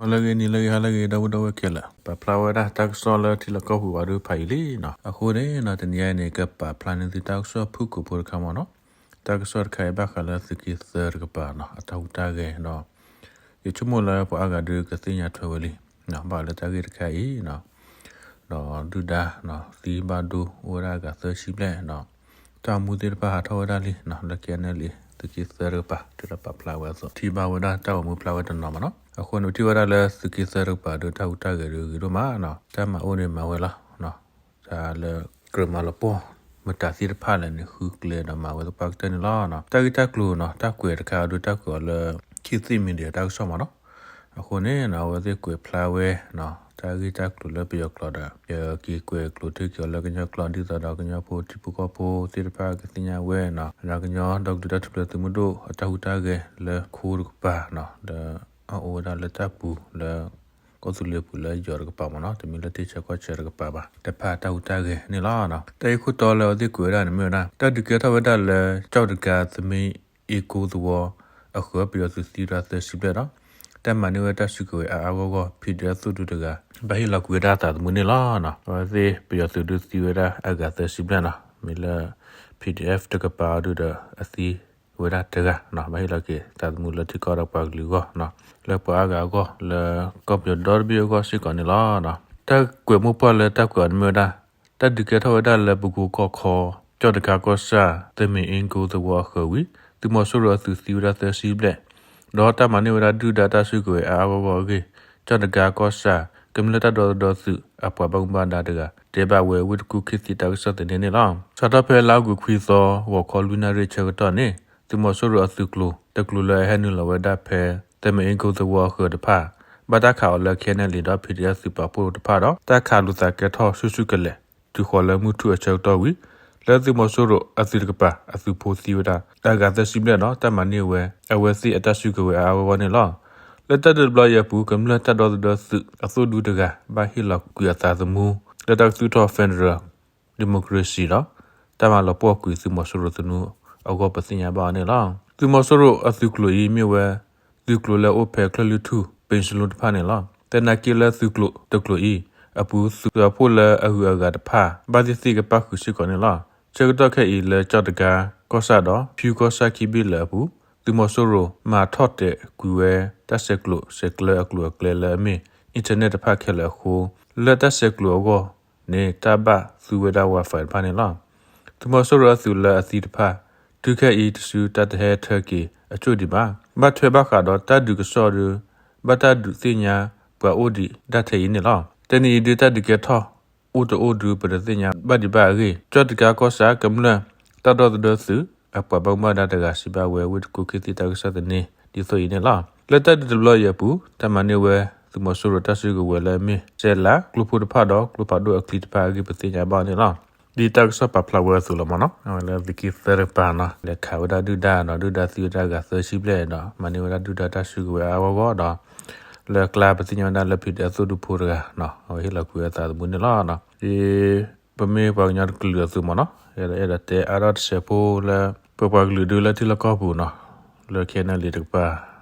ဂီၤလၢအဂ့ၤ နံၤလၢအဂ့ၤ ဟါလၢအဂ့ၤ ဒီပုၢ်ဒီဝဲၢ်ခဲလၢာ်, ပာ်ဖျါဝဲဒၣ်တၢ်ကစီၣ်လၢထံလီၢ်ကီၢ်ပူၤဘၣ်ဒိဖးယံာ်လံနီၤ. အဃိန့ၣ်နီၤ တနံၤအံၤန့ၣ် ကပာ်ဖျါန့ၢ်သုတၢ်ကစီၣ်ဖုၣ်ကိာ်ဖိတခါမ့ၢ်နီၤ. တၢ်ကစီၣ်တခါအံၤဘၣ်ဃးလၢသုးက့သၢတကပၤနီၤ အတၢ်ဟူးတၢ်ဂဲၤဒီး ယဆိကမိၣ်လၢပှၤအါဂၤဒုးကသ့ၣ်ညါထွဲဝဲလံ ဘၣ်လၢတၢ်ဂ့ၢ်တခါအံၤနီၤ ဒီးဒုၣ်ဒါနီၤ သံဘၣ်ဒိအိၣ်ဝဲဒၣ်အဂၤသၢဆံဘျဲၣ်ဒီး တၢ်အိၣ်မူသ့ၣ်တဖၣ်ဟးထီၣ်ဝဲဒၣ်လံနီၤ လၢ KNLA သုးက့သၢတကပၤ တုၤလၢပာ်ဖျါဝဲအသိး ထံၣ်ဘၣ်ဝဲဒၣ်တၢ်အိၣ်မူဖျါဝဲတနီၤမ့ၢ်နီၤ. အဃိန့ၣ် ပထံၣ်ဝဲဒၣ်လၢသုးက့သၢတကပၤဒီး တၢ်ဟူးတၢ်ဂဲၤဒုးဂ့ၤဒိၣ်မးနီၤ တၢ်မၤအိၣ်န့ၣ်မၤဝဲလီၤ တၢ်လၢကြၢးမၤလီၤပှီၢ် မတၤသ့ၣ်တဖၣ်လဲၣ်န့ၣ် ဃုကျဲဒီးမၤဝဲသပှၢ်ကတၢၢ်န့ၣ်လီၤ. တၢ်ဂ့ၢ်တၢ်ကျိၤနီၤ တၢ်ကွဲးတခါအံၤဒုး တၢ်ကွဲးအီၤလၢ ခေတ်သစ်မီဒီယာ တၢ်ကစီၣ်မ့ၢ်နီၤ. အဃိန့ၣ်နီၤ အဝဲသ့ၣ်ကွဲးဖျါဝဲနီၤ တၢ်ဂ့ၢ်တၢ်ကျိၤလၢပယီၤကျိာ်ဒီး ယက့ၤကွဲးကျိာ်ထံက့ၤအီၤလၢကညီကျိာ် ဒ်သိးဒီးကညီဖိထံဖိကီၢ်ဖိသ့ၣ်တဖၣ်ကသ့ၣ်ညါဝဲနီၤ ကညီဒီကလုာ်တၢ်ထူၣ်ဖျဲးသုးမုၢ်ဒိၣ်အတၢ်ဟူးတၢ်ဂဲၤလၢခိတကပၤနီၤ လၢအအိၣ်ဝဲဒၣ်လၢတၢ်ပူၤလၢ ကီၢ်သူလ့ၤပူၤလၢယိၤတကပၤမ့ၢ်နီၤ တမ့ၢ်လၢထံဆၢကီၢ်ဆၢတကပၤဘၣ် တဖၣ်တၢ်ဟူးတၢ်ဂဲၤန့ၣ်လီၤ. တၢ်ဂ့ၢ်ခိၣ်တီလၢအဝဲသ့ၣ်ကွဲးဝဲဒၣ်န့ၣ်မ့ၢ်ဝဲဒၣ် တၢ်ဒုးကဲထီၣ်ဝဲဒၣ်လၢ ကၠီၣ်တကါသမ့ၣ်အ့ကိသဝီအဃၢၤ ပယီၤသုးသံဝဲဒၣ်သၢဆံဘျဲၣ်ဒီး တၢ်မၤန့ၢ်ဝဲတၢ်စုကဝဲၤအါအါဂီၢ်ဂီၢ် PDF သုးဒူတဂၤ ဘၣ်ဟ့ၣ်လီၤကွံာ်ဝဲဒၣ်အသးသမူန့ၣ်လီၤ. အဝဲသ့ၣ်ပယီၤသုးဒုးသံဝဲဒၣ်အဂၤသၢဆံဘျဲၣ်နီၤ မ့ၢ်လၢ PDF တကပၤအီၤဒုးဒီးအသံဝဲဒၣ်တဂၤနီၤ ဘၣ်ဟ့ၣ်လီၤက့ၤသးသမူလၢထံကီၢ်ဒီးပှၤကလုာ်အဂီၢ်နီၤ လၢပှၤအါဂၤအဂီၢ် လၢကီၢ်ပယီၤဒီတဘ့ၣ်အဂီၢ်စ့ၢ်ကီးန့ၣ်လီၤ. တၢ်ကွဲးမိၢ်ပှၢ်လၢတၢ်ကွဲးအီၤန့ၣ်မ့ၢ်ဝဲဒၣ် တၢ်ဒုးကဲထီၣ်ဝဲဒၣ်လၢပကိကီၢ်ခီ ကၠီၣ်တကါကီၢ်ဆၣ် သမ့ၣ်အ့ကိသဝီအဃၢၤဝံၤ သုးမီၤစိရိၤအသုးသံဝဲဒၣ်သၢဆံဘျဲၣ် ဒီးတၢ်မၤန့ၢ်ဝဲဒၣ်ဒုၣ်ဒါတၢ်စုကဝဲၤအါအါဂီၢ်ဂီၢ်အဂ့ၢ် ကၠီၣ်တကါကီၢ်ဆၣ် ကမျၢၢ်တၢ်ဒီသဒၢသုးအပှၤဘၣ်မူဘၣ်ဒါတဂၤ တဲဘၣ်ဝဲဝ့ၢ်တကူၣ်ခ့သံတၢ်ကစီၣ်သန့န့ၣ်လီၤ. စးထီၣ်ဖဲလါအီကူးခွံသီ ဂီၤခီလွံၢ်နၣ်ရံၣ်အဆၢကတီၢ်န့ၣ် သုးမီၤစိရိၤအသုးကျိၤတကျိၤလၢအဟဲနုာ်လီၤဝဲဒၣ်ဖဲ သမ့ၣ်အ့ကိသဝီအဃၢၤတဖၣ် ဘၣ်တၢ်ခးအီၤလၢ KNLA ဒီး PDF သုးပာ်ဖှိၣ်တဖၣ်ဒီး တၢ်ခးလိာ်သးကဲထီၣ်ဆူၣ်ဆူၣ်ကလဲာ် တုၤဃီၤလၢမုၢ်ထူၣ်အဆၢကတီၢ်ဝံၤ လၢသုးမီၤစိရိၤအသုးတကပၤ အသုးဖိသံဝဲဒၣ် အဂၤသၢဆံဘျဲၣ်ဒီး တၢ်မၤန့ၢ်ဝဲ အဝဲသ့ၣ်အတၢ်စုကဝဲၤအါအါဂီၢ်ဂီၢ်န့ၣ်လီၤ. လၢတၢ်ဒုးတဘျီအံၤအပူၤ ကမျၢၢ်တၢ်ဒီသဒၢသုးအသိၣ်ဒူတဂၤ ဘၣ်ဟ့ၣ်လီၤကွံာ်အသးသမူ လၢတၢ်ကသူၣ်ထီၣ် Federal Democracy ဒီး တၢ်မၤလီၤပှီၢ်ကွံာ်သုးမီၤစိရိၤသနူအဂီၢ် ပသ့ၣ်ညါဘၣ်အီၤန့ၣ်လီၤ. သုးမီၤစိရိၤအသုးကျိၤအံၤမ့ၢ်ဝဲ သုးကျိၤလၢအအိၣ်ဖဲချၢၣ်လွံၢ်ထူၣ် ပ့စလူတဖၣ်န့ၣ်လီၤ. သနာ်က့လၢသုးကျိၤတကျိၤအံၤအပူၤ သုးဖိလၢအဂုၤအဂၤတဖၣ် ဘၣ်သ့ၣ်သ့ၣ်ကပၣ်ဃုာ်စ့ၢ်ကီးန့ၣ်လီၤ. ဆၢကတီၢ်ခဲအံၤလၢကၠီၣ်တကါကီၢ်ဆၣ်ဒီး ဖၠူကီၢ်ဆၣ်ခံဘ့ၣ်လၢအပူၤ သုးမီၤစိရိၤမၤထီၣ်တဲာ်ကွံာ်ဝဲ တၢ်ဆဲးကျိးဆဲးကျၢအကျိၤအကျဲလၢအမ့ၢ် internet တဖၣ်ခဲလၢာ်အဃိ လၢတၢ်ဆဲးကျိးအဂီၢ်န့ၣ် တၢ်ဘၣ်သူဝဲဒၣ် Wi-Fi တဖၣ်န့ၣ်လီၤ. သုးမီၤစိရိၤအသုးလၢအသံတဖၣ် တုၤခဲအံၤတစုတၢ်တဟဲထၢက့ၤအကိာ်ဒံးဘၣ်. ဘၣ်ထွဲဘၣ်ဃးဒီးတၢ်ဒုးကစီၣ်ဒီး ဘၣ်တၢ်ဒုးသ့ၣ်ညါပှၤအိၣ်ဒံးဒၣ်ထဲအံၤန့ၣ်လီၤ. တနံၤအံၤဒုးတၢ်ဒုးကဲထီၣ်အိၣ်တအိၣ်ဒုး ပတသ့ၣ်ညါဘၣ်ဒံးဘၣ်အဂ့ၢ် ကၠီၣ်တကါကီၢ်ဆၣ်ကမျၢၢ်တၢ်ဒီသဒၢသုး အပှၤဘၣ်မူဘၣ်ဒါတဂၤစံးဘၣ်ဝဲ ဝ့ၢ်တကူၣ်ခ့သံတၢ်ကစီၣ်သန့ ဒ်သိးအံၤန့ၣ်လီၤ. လၢတၢ်ဒုးတဘျီအံၤအပူၤ တၢ်မၤန့ၢ်ဝဲသုးမီၤစိရိၤတၢ်စုကဝဲၤလၢအမ့ၢ် စဲးလး ကျိဖိတဖၣ်ဒီးကျိဖးဒိၣ်အချံတဖၣ်အဂ့ၢ် ပသ့ၣ်ညါဘၣ်အီၤန့ၣ်လီၤ. ဒ်တၢ်ကစီၣ်ပာ်ဖျါဝဲအသိးလီၤမ့ၢ်နီၤ အဝဲလၢသုးက့သၢတကပၤနီၤ လဲၤခးဝဲဒၣ်ဒုၣ်ဒါဒီး ဒုၣ်ဒါသံဝဲဒၣ်အဂၤသၢဆံဘျဲၣ်ဒီး မၤန့ၢ်ဝဲဒၣ်ဒုၣ်ဒါတၢ်စုကဝဲၤအါအါဂီၢ်ဂီၢ်ဒီး လၢကျါပသ့ၣ်ညါဝဲဒၣ်လၢ PDF သိၣ်ဒူဖိတဂၤ အဝဲဟ့ၣ်လီၤကွံာ်အသးသမူန့ၣ်လီၤ. ဒ်ပမ့ၢ်ပှၤကညီတကလုာ်အသိးမ့ၢ်နီၤ အဲၣ်ဒိးတဲအါထီၣ်တစဲးဖိလၢ ပပှၤကလုာ်ဒုးလၢထံလီၢ်ကီၢ်ပူၤနီၤ လၢ KNLA တကပၤ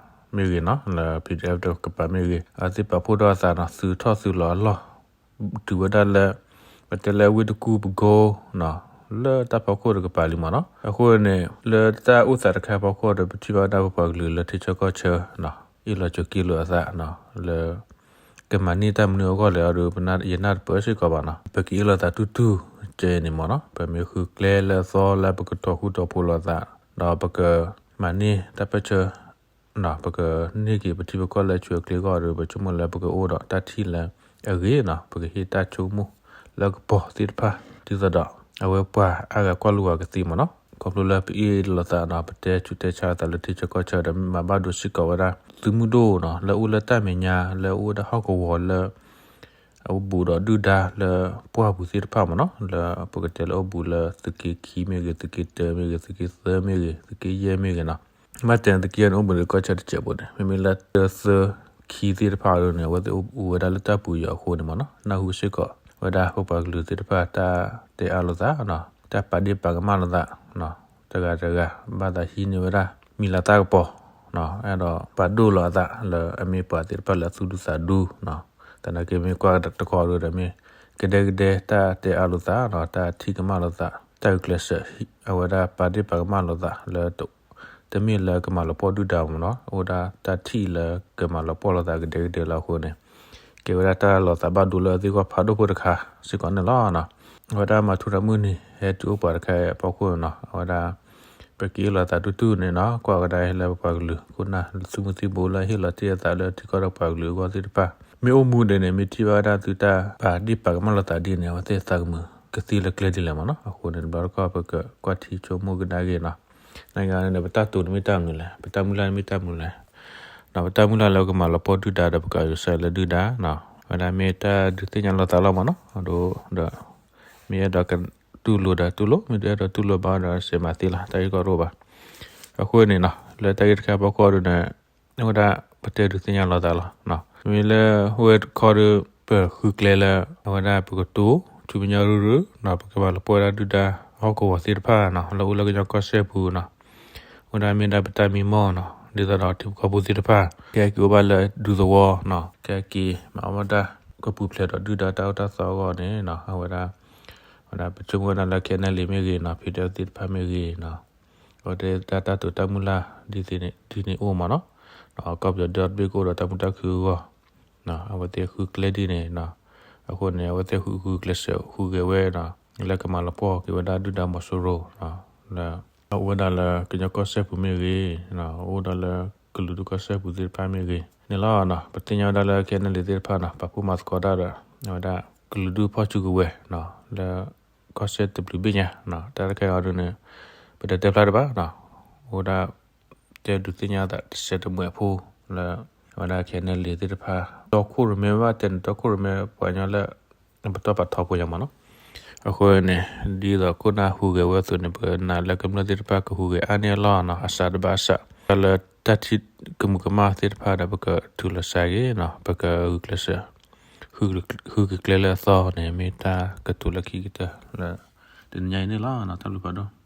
မ့ၢ်ဂ့ၤနီၤ လၢ PDF တကပၤမ့ၢ်ဂ့ၤ အဝဲသ့ၣ်ပာ်ဖှိၣ်ထီၣ်အသးနီၤ သုးထီၣ်သုးလီၤအလီၢ် တုၤဝဲဒၣ်လၢ ပတဲလၢဝ့ၢ်တကူၣ်ပကိ လၢတၢ်ဖီခိၣ်တကပၤလံမ့ၢ်နီၤ အဃိန့ၣ် လၢတၢ်အိၣ်သးတခါဖီခိၣ်ဒီး ပထံၣ်ဘၣ်ဝဲဒၣ်ပပှၤကလုာ်လၢထံဆၢကီၢ်ဆၢ အ့ၣ်လိာ်ဆိးက့လိာ်အသး လၢ ကမၤန့ၢ်တၢ်မနုၤအဂီၢ်လဲၣ်အီၤဒီး ယနၢ်တပၢၢ်စ့ၢ်ကီးဘၣ်နီၤ ပကအ့ၣ်လိာ်သးတူၢ်တူၢ်ကဲအံၤန့ၣ်မ့ၢ်နီၤ ပမ့ၢ်ဃုကျဲလၢအသီလၢပကတီၤဃူတီၤဖိးလိာ်သး ဒီးပကမၤန့ၢ်တၢ်ပၢၢ်ဆၢ ပကန့ၢ်က့ၤပထံပကီၢ်လၢအဆူၣ်အချ့အဂီၢ်ဒီး ပဆိကမိၣ်လၢပကအိၣ်ဒီးတၢ်ထံၣ်လၢအဂ့ၤနီၤ ပကဟ့ၣ်တၢ်ဆိကမိၣ်လၢကပီၤသ့ၣ်တဖၣ် ဒ်သိးဒီး အဝဲပှၤအါဂၤကွၢ်လိာ်ဂၤကသ့မ့ၢ်နီၤ ခီဖျိလၢပအ့ၣ်လိာ်သးနီၤ ပတဲဆူးတဲဆါလိာ်သးလၢထံဆၢကီၢ်ဆၢဒီး မ့ၢ်မၤဘၣ်ဒိစ့ၢ်ကီးဝဲဒၣ် သုးမုၢ်ဒိၣ်နီၤ လၢအအိၣ်လၢတၢ်မဲာ်ညါ လၢအအိၣ်ဝဲဒၣ်ဟီၣ်ကဝီၤလၢ အအိၣ်ဘူးဒီးဒုၣ်ဒါလၢပှၢ်ပူၤသ့ၣ်တဖၣ်မ့ၢ်နီၤ လၢပကတဲလၢအိၣ်ဘူးလၢသုးက့ခံမ့ၢ်ဂ့ၤ သုးက့တၢမ့ၢ်ဂ့ၤ သုးက့သၢမ့ၢ်ဂ့ၤ သုးက့ယဲၢ်မ့ၢ်ဂ့ၤနီၤ မ့ၢ်တဲသုးက့ယဲၢ်န့ၣ် အိၣ်ဘူးလၢကီၢ်ဆၢတစဲးဖိန့ၣ် မ့မ့ၢ်လၢတၢသၢခံသ့ၣ်တဖၣ်အံၤန့ၣ် အဝဲသ့ၣ်အိၣ်ဘူးဝဲဒၣ်လၢတၢ်ပူၤယီၤအဃိန့ၣ်မ့ၢ်နီၤ နၢ်ဟူစ့ၢ်ကီးဝဲဒၣ်ပပှၤကလုာ်သ့ၣ်တဖၣ်တၢ်တဲအါလိာ်သး တၢ်ပာ်ဒ့ၣ်ပာ်ကမၣ်လိာ်သး တဂၤတဂၤ ဘၣ်သးဟံးန့ၢ်ဝဲဒၣ် မံၤလၤသၣ်ကပီၤ အဲၣ်ဒိးပာ်ဒိၣ်လီၤအသးလၢအမ့ၢ်ပှၤသ့ၣ်တဖၣ်လၢအသူၣ်ဒူသးဒူနီၤ. တနာ်က့မ့ၢ်ကွၢ်တခီဒုဒီးမ့ၢ် ကဒဲကဒဲတၢ်တဲအါလိာ်သးနီၤ, တၢ်ထံၣ်ကမၣ်လိာ်သး, တၢ်ဂုာ်ကျဲးစၢး အဝဲဒၣ်ပာ်ဒ့ၣ်ပာ်ကမၣ်လိာ်သးလၢ တမ့ၢ်လၢကမၤလီၤပှီၢ်ဒုၣ်ဒါမ့ၢ်နီၤ, အိၣ်ဒၣ်တၢ်ထံၣ်လၢကမၤလီၤပှီၢ်လိာ်သးကဒဲကဒဲလီၤအဃိန့ၣ် ကဲဝဲဒၣ်တၢ်လီၤသးဘၣ်ဒိလၢအသ့ၣ်ဂီၢ်ဖးဒိၣ်ဖိတခါစ့ၢ်ကီးန့ၣ်လီၤ. အဝဲဒၣ်မၤထူရၤမုၢ်နံၤ ဟဲတုၤအိၣ်ပှၤတခါအံၤအဖီခိၣ်နီၤ, အဝဲဒၣ် ပက့ၤအ့ၣ်လိာ်သးတူၢ်တူၢ်န့ၣ်နီၤ, ကွၢ်ကဒါလၢပပှၤကလုာ်ခိၣ်နၢ် သုးမုၢ်သံၣ်ဘိလၢဟ့ၣ်လီၤတ့ၢ်အသးလၢထံကီၢ်ဒီးပှၤကလုာ်အဂီၢ်သ့ၣ်တဖၣ် မ့ၢ်အိၣ်မူဒဲးန့ၣ် မ့ၢ်ထံၣ်ဘၣ်ဝဲဒၣ်သုတၢ်ပာ်ဒ့ၣ်ပာ်ကမၣ်လိာ်သးဒ်န့ၣ် အဝဲသ့ၣ်သးကမုာ်ကသံလၢကျဲဒ်လဲၣ်မ့ၢ်နီၤ. အဃိန့ၣ် တဘျီတခီၣ်ပကကွၢ်ထံဆိကမိၣ်ကဒါက့ၤနီၤ, နဂၤန့ၣ် ပတၢ်တိာ်န့ၣ်မ့ၢ်တၢ်မနုၤလဲၣ်, ပတၢ်မုၢ်လၢ်န့ၣ်မ့ၢ်တၢ်မနုၤလဲၣ်, ဒီးပတၢ်မုၢ်လၢ်လၢကမၤလီၤပှီၢ်ဒုၣ်ဒါဒီးပကဂုာ်ကျဲးစၢးလၢဒုၣ်ဒါနီၤ, ဝဲဒၣ်မ့ၢ်တၢ်ဒုးသ့ၣ်ညါလိာ်သးလီၤမ့ၢ်နီၤ, ဒီး မ့ၢ်အဲၣ်ဒိးကတူၢ်လိာ်ဒီးတူၢ်လိာ်, မ့ၢ်တအဲၣ်ဒိးတူၢ်လိာ်ဘၣ်ဒီးစဲးမၤသ့လီၤ, တၢ်ဂ့ၢ်ကီတအိၣ်ဘၣ်. အဃိန့ၣ်နီၤ လၢတၢ်ဂ့ၢ်တခါအဖီခိၣ်ဒုန့ၣ် အဝဲဒၣ်ပတဲဒုးသ့ၣ်ညါလိာ်သးလီၤ. မ့ၢ်လၢဟိဝဲတခီဒီး ပဃုကျဲလၢ အဝဲဒၣ်ပကတိၤ ဆူမဲာ်ညါရုရု ပကမၤလီၤပှီၢ်ဝဲဒၣ်ဒုၣ်ဒါ ဟီၣ်ကဝီၤသ့ၣ်တဖၣ်နီၤ လၢအိၣ်လၢကညီကီၢ်စဲၣ်ပူၤနီၤ, အဝဲဒၣ်မ့ၢ်ဒၣ်ပတၢ်မံမီၢ်နီၤ, ဒ်သိးဒီးထံဖိကီၢ်ဖိသ့ၣ်တဖၣ် ကဟဲက့ၤအိၣ်ဘၣ်လၢဒူသဝီနီၤ, ကဟဲက့ၤမၤအီၣ်ဘၣ်တၢ်ကပူၤဖျဲးဒီးဒုၣ်ဒါတၢ်အိၣ်တၢ်သီအဂီၢ်န့ၣ်နီၤ, အဝဲဒၣ် ဝဲဒၣ်ပဆိကမိၣ်ဝဲဒၣ်လၢ ခဲနလံ မ့ၢ်ဂ့ၤနီၤ, ဖံးဒဲးသ့ၣ်တဖၣ်မ့ၢ်ဂ့ၤနီၤ, အဝဲသ့ၣ်တၢ်တိာ်တၢ်မုၢ်လၢ် ဒ်န့ၣ်အိၣ်မ့ၢ်နီၤ, ဒီးကီၢ်ပယီၤဒီတဘ့ၣ်ကအိၣ်ဒီးတၢ်မုာ်တၢ်ခုအဂီၢ် အဝဲသ့ၣ်ဃုကျဲဒ်န့ၣ်နီၤ, အဃိန့ၣ် အဝဲသ့ၣ်ဃုကျဲးစၢးဃုဂဲၤဝဲနီၤ, လၢကမၤလီၤပှီၢ်က့ၤဝဲဒၣ်ဒုၣ်ဒါမီၤစိရိၤ လၢ အိၣ်ဝဲဒၣ်လၢကညီကီၢ်စဲၣ်ပူၤမ့ၢ်ဂ့ၤ, အိၣ်ဒၣ်လၢကလုာ်ဒူၣ်ကီၢ်စဲၣ်ပူၤသ့ၣ်တဖၣ်မ့ၢ်ဂ့ၤန့ၣ်လီၤ. ပသ့ၣ်ညါဝဲဒၣ်လၢ ခဲနလံ သ့ၣ်တဖၣ်နီၤ ပာ်ဖှိၣ်မၤသကိးတၢ်ဒီး အဝဲဒၣ်ကလုာ်ဒူၣ်ဖီၣ်စုကဝဲၤ လၢကီၢ်စဲၣ်တဘျုးဘ့ၣ်ညါ, တၢ်တခါအံၤဒုန့ၣ် ပတတဲဖျါတဘၣ်, အိၣ်ဒၣ် တဲဒုးသ့ၣ်ညါသးတစဲးတမှဲးဖိ လၢ အဝဲဒၣ် ခဲနလံ သ့ၣ်တဖၣ် တီခိၣ်ရိၣ်မဲဘၣ်တဲန့ၣ် တီခိၣ်ရိၣ်မဲပှၤကညီလၢ ပတီၢ်ပာ်ထီဖိညါမ့ၢ်နီၤ, အဃိန့ၣ် ဒ်သိးခိၣ်နၢ်ဟူးဂဲၤဝဲအသိးန့ၣ် ပနာ်လၢကမျၢၢ်သ့ၣ်တဖၣ်ကဟူးဂဲၤအါန့ၢ်အလီၢ်နီၤ, အစးတဘၣ်အစး တၢ်လၢတၢ်ထံၣ်ကမူးကမၣ်သ့ၣ်တဖၣ်ဒီး ပကထုးလီၤစှၤက့ၤနီၤ, ပကဂုာ်ကျဲးစၢး ဃုက့ၤကျဲလၢအသီန့ၣ် မ့ၢ်တၢ်ကတိၤလၢခံကတၢၢ်လၢ တနံၤညါအံၤန့ၣ်လီၤ. တၢ်ဘျုးဖးဒိၣ်.